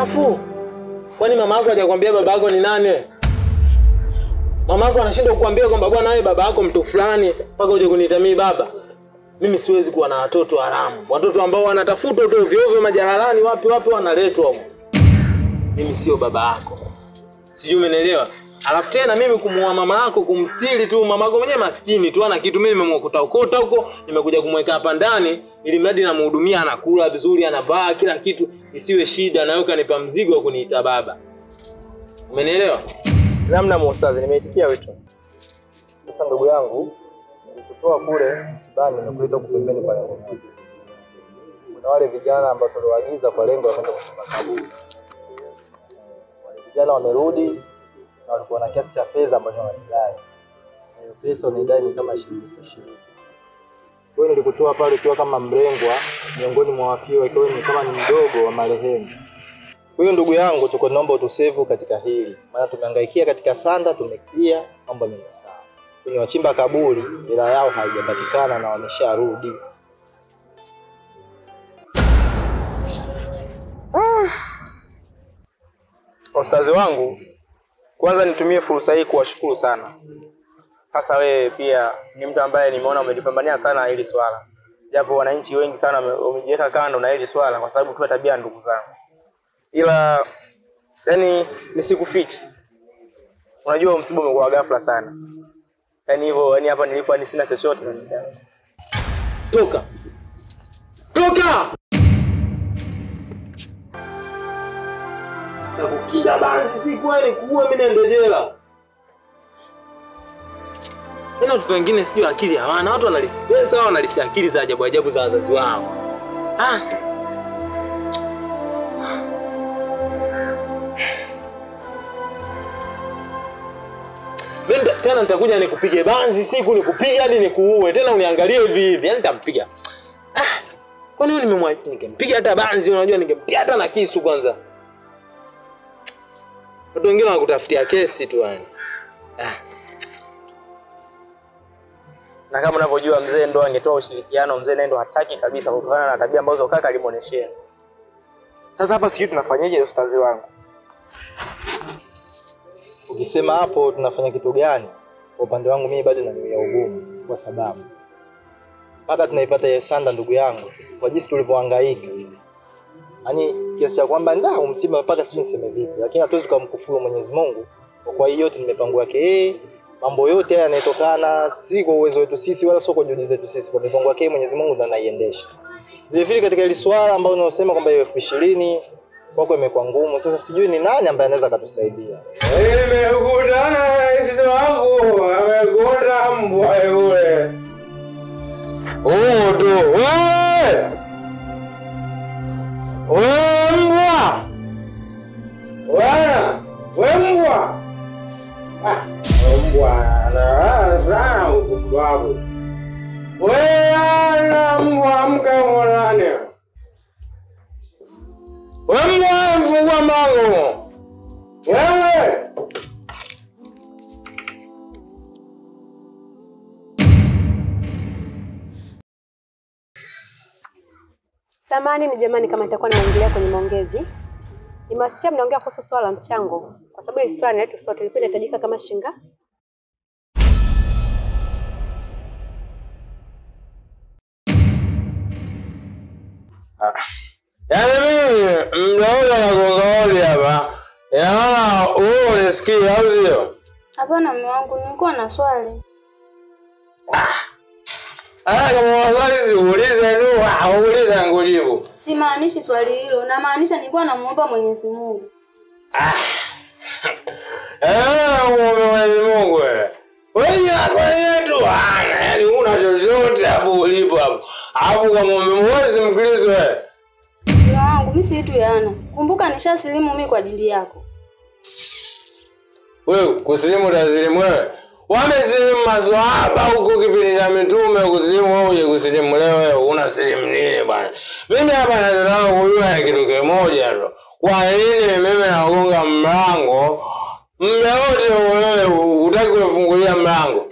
Alafu kwani mama yako hajakwambia baba yako ni nani? Mama yako anashindwa kukuambia kwamba bwana wewe baba yako mtu fulani mpaka uje kuniita mimi baba. Mimi siwezi kuwa na watoto haramu. Watoto ambao wanatafutwa tu ovyo ovyo majalalani wapi wapi wanaletwa huko. Mimi sio baba yako. Sijui umenielewa? Alafu tena mimi kumuoa mama yako kumstiri tu, mama yako mwenyewe maskini tu ana kitu, mimi nimemwokota okota huko, nimekuja kumweka hapa ndani ili mradi namhudumia, anakula vizuri, anavaa kila kitu, isiwe shida na wewe kanipa mzigo wa kuniita baba. Umenielewa? Namna mustazi nimeitikia wito. Sasa ndugu yangu, nilikutoa kule msibani nimekuleta huku pembeni kwa lengo moja. Kuna wale vijana ambao tuliwaagiza kwa lengo la kwenda kuchimba kaburi. Wale vijana wamerudi na walikuwa na kiasi cha fedha ambacho wanadai. Hiyo pesa wanadai ni kama shilingi 20,000. Kwa hiyo nilikutoa pale ukiwa kama mlengwa miongoni mwa wafiwa, ikiwa ni kama ni mdogo wa marehemu. Kwa hiyo ndugu yangu, tuko tunaomba utusevu katika hili. Maana tumehangaikia katika sanda, tumekia mambo ni sawa. Kwenye wachimba kaburi hela yao haijapatikana na wamesharudi. Wazazi wangu, kwanza nitumie fursa hii kuwashukuru sana. Hasa wewe pia ni mtu ambaye nimeona umejipambania sana hili swala. Japo wananchi wengi sana wamejiweka kando na hili swala kwa sababu kwa tabia ndugu zangu. Ila yani nisikufiche. Unajua msiba umekuwa ghafla sana. Yaani hivyo, yani hapa nilipo ni sina chochote na shida. Toka. Toka! Nakukiga basi si kweli kuua mimi naenda jela. Tena watu wengine sijui akili hawana, watu wanalisi pesa, wao wanalisi akili za ajabu ajabu za wazazi wao. Ah. Mimi tena nitakuja nikupige banzi siku nikupige hadi nikuue. Tena uniangalie hivi hivi. Yaani nitampiga. Ah. Kwa nini nimemwacha ningempiga hata banzi, unajua ningempiga hata na kisu kwanza. Watu wengine wanakutafutia kesi tu yani. Ah. Na kama unavyojua mzee ndo angetoa ushirikiano, mzee naye ndo hataki kabisa kutokana na tabia ambazo kaka alimuoneshea. Sasa hapa sijui tunafanyaje ustazi wangu. Ukisema hapo tunafanya kitu gani? Kwa upande wangu mimi bado naniwia ugumu kwa sababu mpaka tunaipata ile sanda ndugu yangu kwa jinsi tulivyohangaika. Yaani kiasi cha kwamba ndio msiba mpaka sijui niseme vipi, lakini hatuwezi kumkufuru Mwenyezi Mungu kwa kuwa hiyo yote ni mipango yake yeye. Mambo yote haya yanayotokana si kwa uwezo wetu sisi wala sio kwa juhudi zetu sisi, kwa mipango yake Mwenyezi Mungu ndiye anaiendesha. Vile vile katika ile swala ambayo unasema kwamba 20,000 kwako imekuwa ngumu, sasa sijui ni nani ambaye anaweza akatusaidia. Nimekutana na rais wangu amegonda mbwa yule. Oh tu wewe. Wewe mbwa. Wewe, wewe mbwa. Ah, mbwa na sana huko babu. Wewe na mbwa mka mwanane. Wewe mbwa mfungua mlango. Wewe. Samahani ni jamani kama nitakuwa nimeingilia kwenye maongezi. Nimesikia mnaongea kuhusu swala la mchango. Kwa sababu hili swala ni letu sote, lilikuwa linahitajika kama shinga. Yaani mimi mnaona nagonga hodi hapa. Ina maana wewe unisikia au sio? Hapana mume wangu, nilikuwa na swali. Ah, kama swali si uulize tu, uulize ngujibu. Simaanishi swali hilo, na maanisha nilikuwa namuomba Mwenyezi Mungu. Ah. Muombe Mwenyezi Mungu wewe. Wewe yako yetu ana, yaani una chochote hapo ulipo hapo. Hapo kama umemwezi Mkristo wewe. Mume wangu, mimi si tu yana. Kumbuka nishasilimu mimi kwa ajili yako. Wewe kusilimu utasilimu wewe. Wamesilimu maswahaba huko kipindi cha mitume, kusilimu wewe uje kusilimu leo wewe unasilimu nini bwana? Mimi hapa nataka kujua kitu kimoja tu. Kwa nini mimi nagonga mlango muda wote wewe hutaki kufungulia mlango?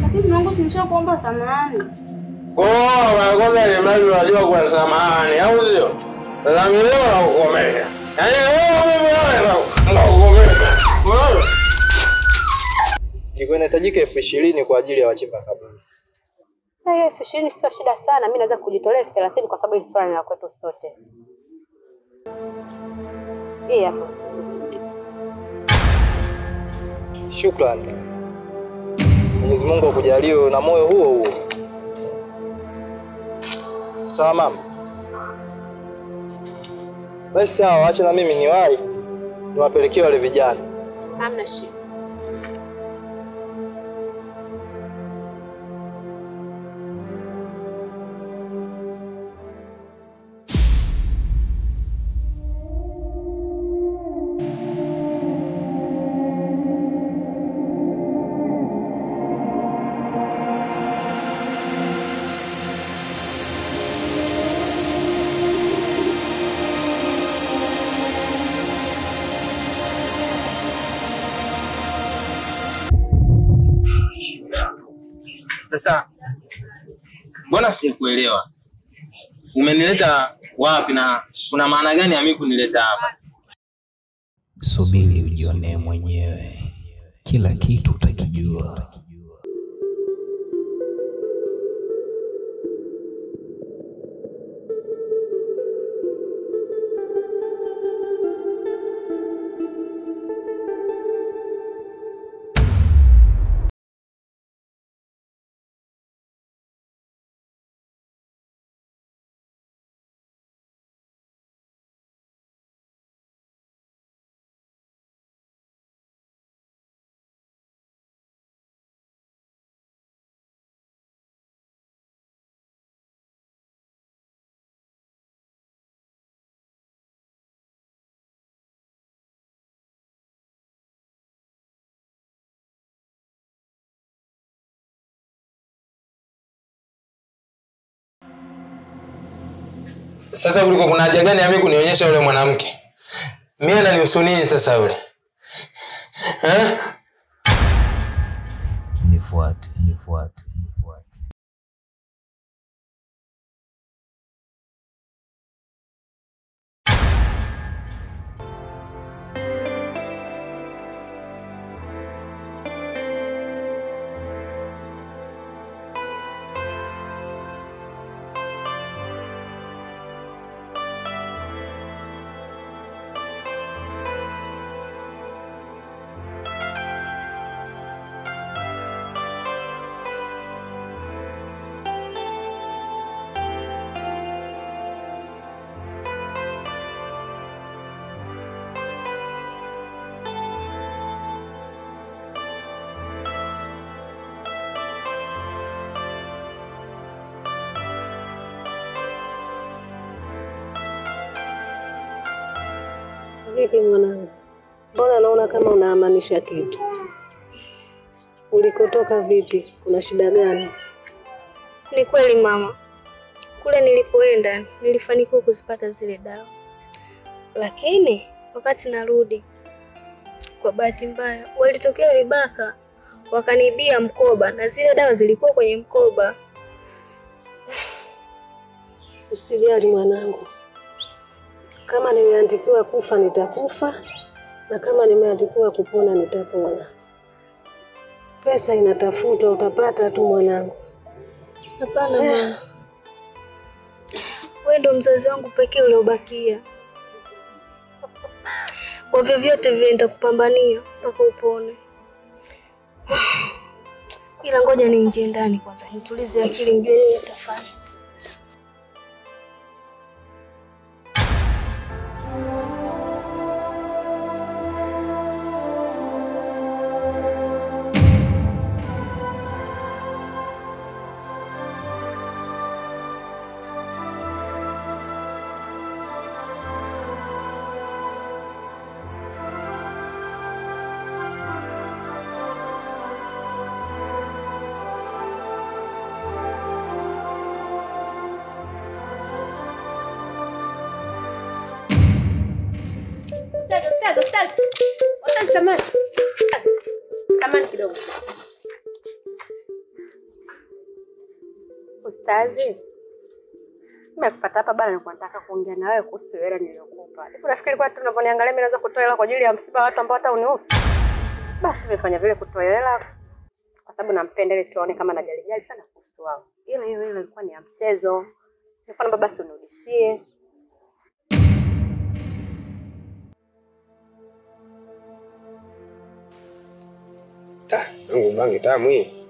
Lakini mume wangu si nishakuomba samahani. Kwa hiyo kwanza ni mradi unajua kwa samahani au sio? Sasa mimi leo nakukomesha. Yaani wewe mimi wewe nakukomesha. Unaona? Ilikuwa inahitajika 20,000 kwa ajili ya wachimba kaburi. Sasa hiyo 20,000 sio shida sana, mimi naweza kujitolea 30,000 kwa sababu hili swala ni la kwetu sote. Hii hapo. Shukrani. Mwenyezi Mungu akujalie na moyo huo huo. Sawa mama. Basi sawa, acha na mimi niwahi niwapelekee wale vijana. Hamna shida. Sasa mbona sikuelewa? Umenileta wapi na kuna maana gani ya mimi kunileta hapa? Subiri ujionee mwenyewe. Kila kitu utakijua. Sasa kuliko kuna haja gani ya mimi kunionyesha yule mwanamke? Mimi ananihusu nini sasa yule? Eh? Nifuate, nifuate, nifuate. Vipi mwanangu? Mbona naona kama unaamanisha kitu? Ulikotoka vipi? Kuna shida gani? Ni kweli mama. Kule nilipoenda nilifanikiwa kuzipata zile dawa. Lakini wakati narudi, kwa bahati mbaya walitokea vibaka wakanibia mkoba na zile dawa zilikuwa kwenye mkoba. Usijali mwanangu. Kama nimeandikiwa kufa nitakufa, na kama nimeandikiwa kupona nitapona. Pesa inatafutwa, utapata tu mwanangu. Hapana mama. Wewe ndo mzazi wangu pekee uliobakia. Kwa vyovyote vile nitakupambania mpaka upone. Ila ngoja niingie ndani kwanza nitulize akili nijue nini nitafanya. Samahani. Samahani kidogo. Ustazi, Nimekufuata hapa bana, nilikuwa nataka kuongea na wewe kuhusu hela niliyokupa. Hivi unafikiri kwa tunavyoniangalia mimi naweza kutoa hela kwa ajili ya msiba wa watu ambao hata unihusu? Basi nimefanya vile kutoa hela kwa sababu nampenda ile tuone kama najalijali sana kuhusu wao. Ila hiyo hela ilikuwa ni ya mchezo. Nilikuwa naomba basi unirudishie. Mungu bangi tamu hii.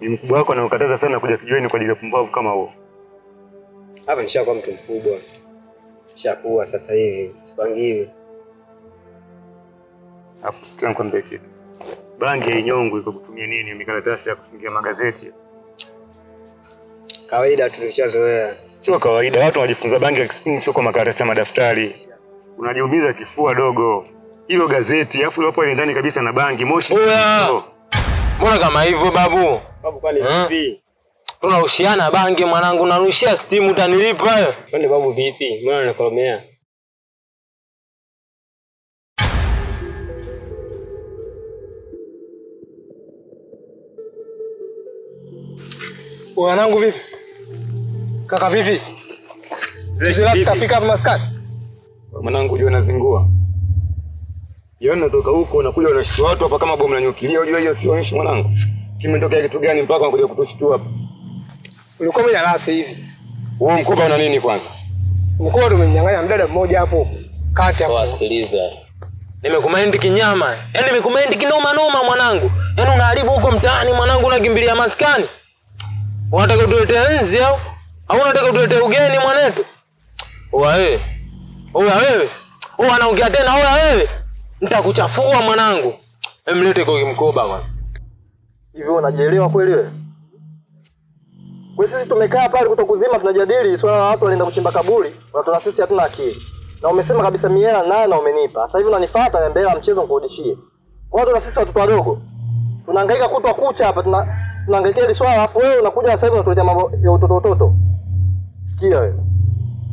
Ni mkubwa wako anakukataza sana kuja kijiweni kwa ajili ya pumbavu kama huo. Hapa nishakuwa mtu mkubwa. Nishakuwa sasa hivi, sipangi hivi. Alafu sikia nikwambie kitu. Bangi hainyongwi kwa kutumia nini? Mikaratasi ya kufungia magazeti. Kawaida tu tulishazoea. Sio kawaida, watu wanajifunza bangi ya kisingi sio kwa makaratasi ya madaftari. Unajiumiza kifua dogo. Hilo gazeti, alafu hapo ile ndani kabisa na bangi moshi. Mbona kama hivyo babu? Babu kwani vipi? Tunarushiana bangi mwanangu, narushia steam utanilipa wewe. Kwani babu vipi? Mbona unakoromea? Wanangu vipi? Kaka vipi? Tusilasi kafika hapa maskani. Mwanangu unajua nazingua. Yaani natoka huko unakuja unashtua watu hapa kama bomu la nyukilia. Unajua hiyo sio issue mwanangu. Kimetokea kitu gani mpaka unakuja kutushtua hapa? Ulikuwa umenyalasi hivi. Wewe mkoba una nini kwanza? Mkoba tumemnyang'anya mdada mmoja hapo kati hapo. Wasikiliza. Nimekumind kinyama. Yaani nimekumind kinoma noma mwanangu. Yaani unaharibu huko mtaani mwanangu, unakimbilia maskani. Unataka utuletee nzi au? Au unataka utuletee ugeni mwanetu? Oa wewe. Oa wewe. Oa anaongea tena oa wewe. Nitakuchafua mwanangu. Emlete kwa mkoba bwana. Hivi unajielewa kweli wewe? Kwa sisi tumekaa pale kutokuzima tunajadili swala la watu walienda kuchimba kaburi, watu na sisi hatuna akili. Na umesema kabisa miela nayo na umenipa. Sasa hivi unanifuata na mbele mchezo nikurudishie. Kwa watu na sisi watoto wadogo. Tunahangaika kutwa kucha hapa tunahangaika hili swala alafu wewe unakuja sasa hivi unatuletea mambo ya utoto utoto. Sikia wewe.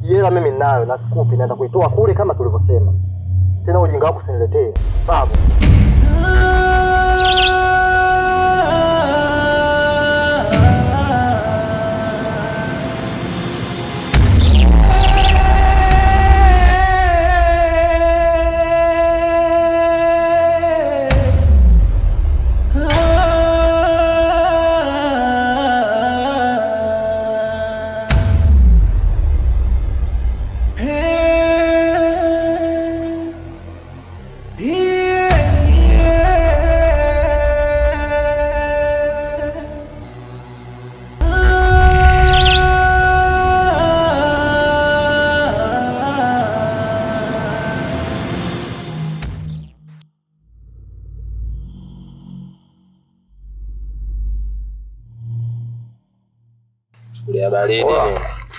Hela mimi ninayo na sikupi, naenda kuitoa kule kama tulivyosema. Tena ujinga wako usiniletee. Babu.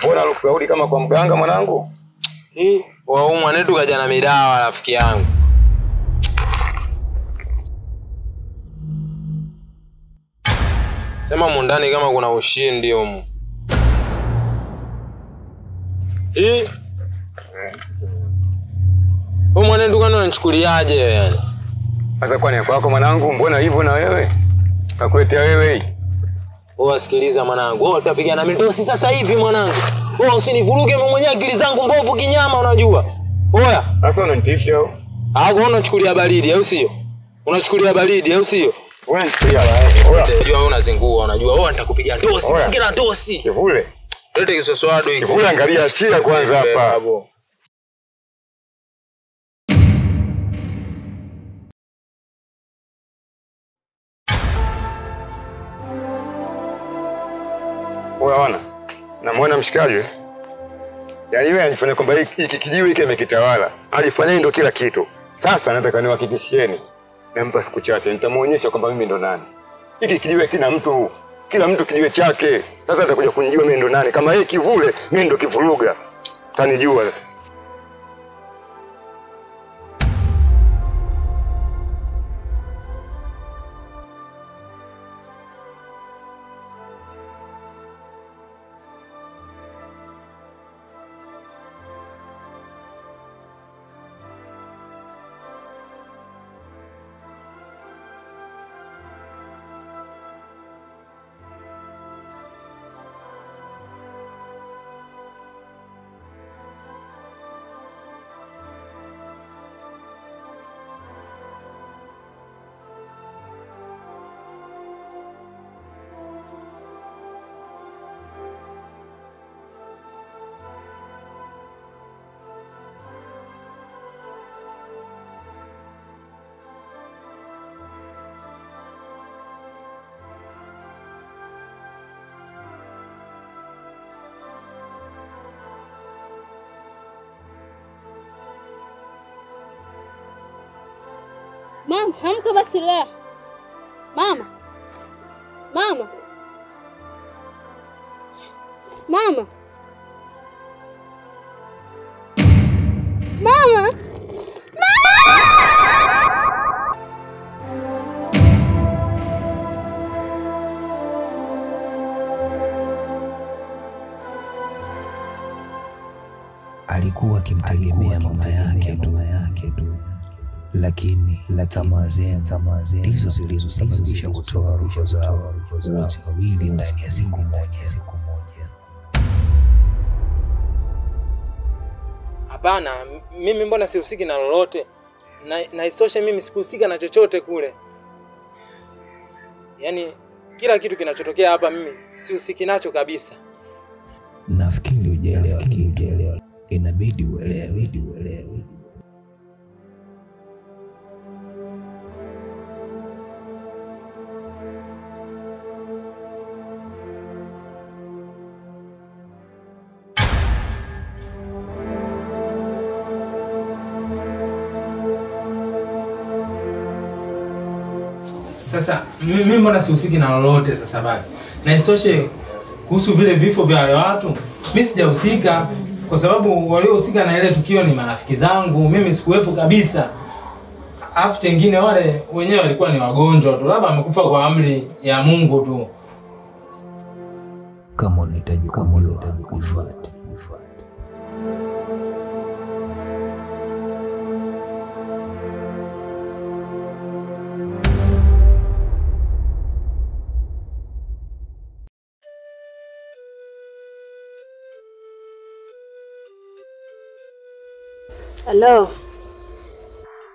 Mbona unakurudi kama kwa mganga mwanangu? Wa mwanetu kaja na midawa rafiki yangu. Sema mundani kama kuna ushindi humu. Huyu mwanetu kwani unanichukuliaje yani? Sasa kwani kwako mwanangu, mbona hivyo na wewe? Nakuletea wewe hii. Wewe sikiliza mwanangu, wewe utapigana mimi ndio sasa hivi mwanangu. Wewe usinivuruge mimi mwenyewe akili zangu mbovu kinyama unajua. Oya, sasa unanitisha au? Ah, wewe unachukulia baridi au sio? Unachukulia baridi au sio? Wewe unachukulia baridi. Unajua wewe unazingua, unajua wewe nitakupiga ndosi, piga ndosi. Kivule. Lete kiswaswado hiki. Kivule angalia achia kwanza hapa. Wewe ona. Namuona mshikaji. Yaani yeye anajifanya kwamba hiki kijiwe hiki amekitawala. Alifanya ndio kila kitu. Sasa nataka niwahakikishieni. Nampa siku chache nitamuonyesha kwamba mimi ndo nani. Hiki kijiwe kina mtu, kila mtu kijiwe chake. Sasa atakuja kunijua mimi ndo nani. Kama yeye kivule, mimi ndo kivuruga. Tanijua. Mama, amka basi la. Mama. Mama. Mama. Mama. Alikuwa akimtegemea mama yake tu, lakini tamaa zenu ndizo zilizosababisha kutoa roho zao wote wawili ndani ya siku moja. Hapana, mimi mbona sihusiki na lolote, na isitoshe mimi sikuhusika na chochote kule. Yaani kila kitu kinachotokea hapa mimi sihusiki nacho kabisa. Nafikiri hujaelewa kitu. Inabidi uelewe. Sasa mimi mbona sihusiki na lolote sasa bali. Na isitoshe kuhusu vile vifo vya wale watu, mimi sijahusika kwa sababu waliohusika na ile tukio ni marafiki zangu, mimi sikuwepo kabisa. Alafu chengine wale wenyewe walikuwa ni wagonjwa tu, labda wamekufa kwa amri ya Mungu tu. Kama unahitaji kujua, nifuate. Hello.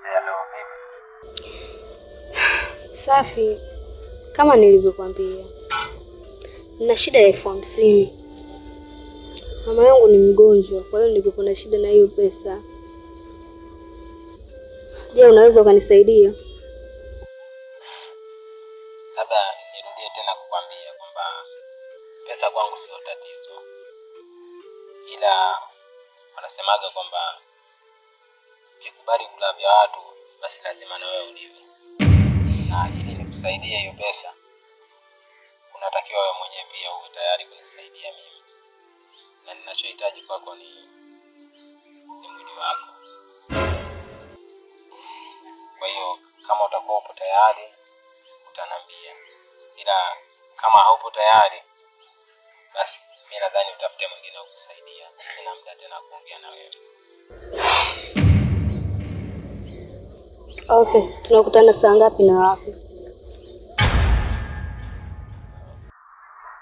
Hello, baby. Safi, kama nilivyokuambia, nina shida ya 50,000. Mama yangu ni mgonjwa, kwa hiyo nilikuwa na shida na hiyo pesa. Je, unaweza ukanisaidia? Labda nirudie tena kukwambia kwamba pesa kwangu sio tatizo. Ila wanasemaga kwamba ukikubali kula vya watu basi lazima na wewe ulive. Na ili nikusaidie hiyo pesa, unatakiwa wewe mwenyewe pia uwe tayari kunisaidia mimi. Na ninachohitaji kwako ni mwili wako. Kwa hiyo kama utakuwa upo tayari utaniambia. Ila kama haupo tayari basi mimi nadhani utafute mwingine wa kukusaidia. Sina muda tena kuongea na wewe. Okay, tunakutana saa ngapi na wapi?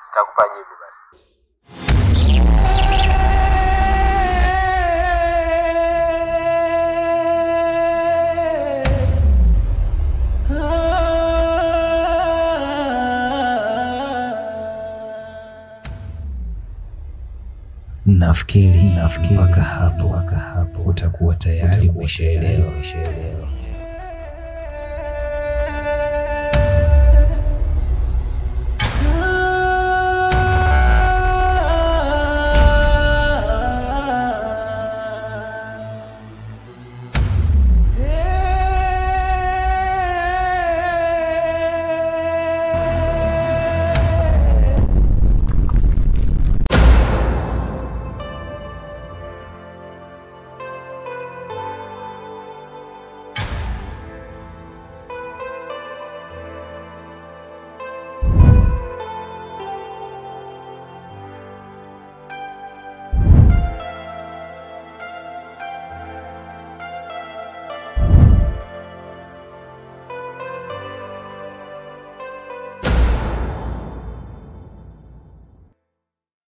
Nitakupa jibu basi. Nafikiri mpaka hapo utakuwa tayari umeshaelewa.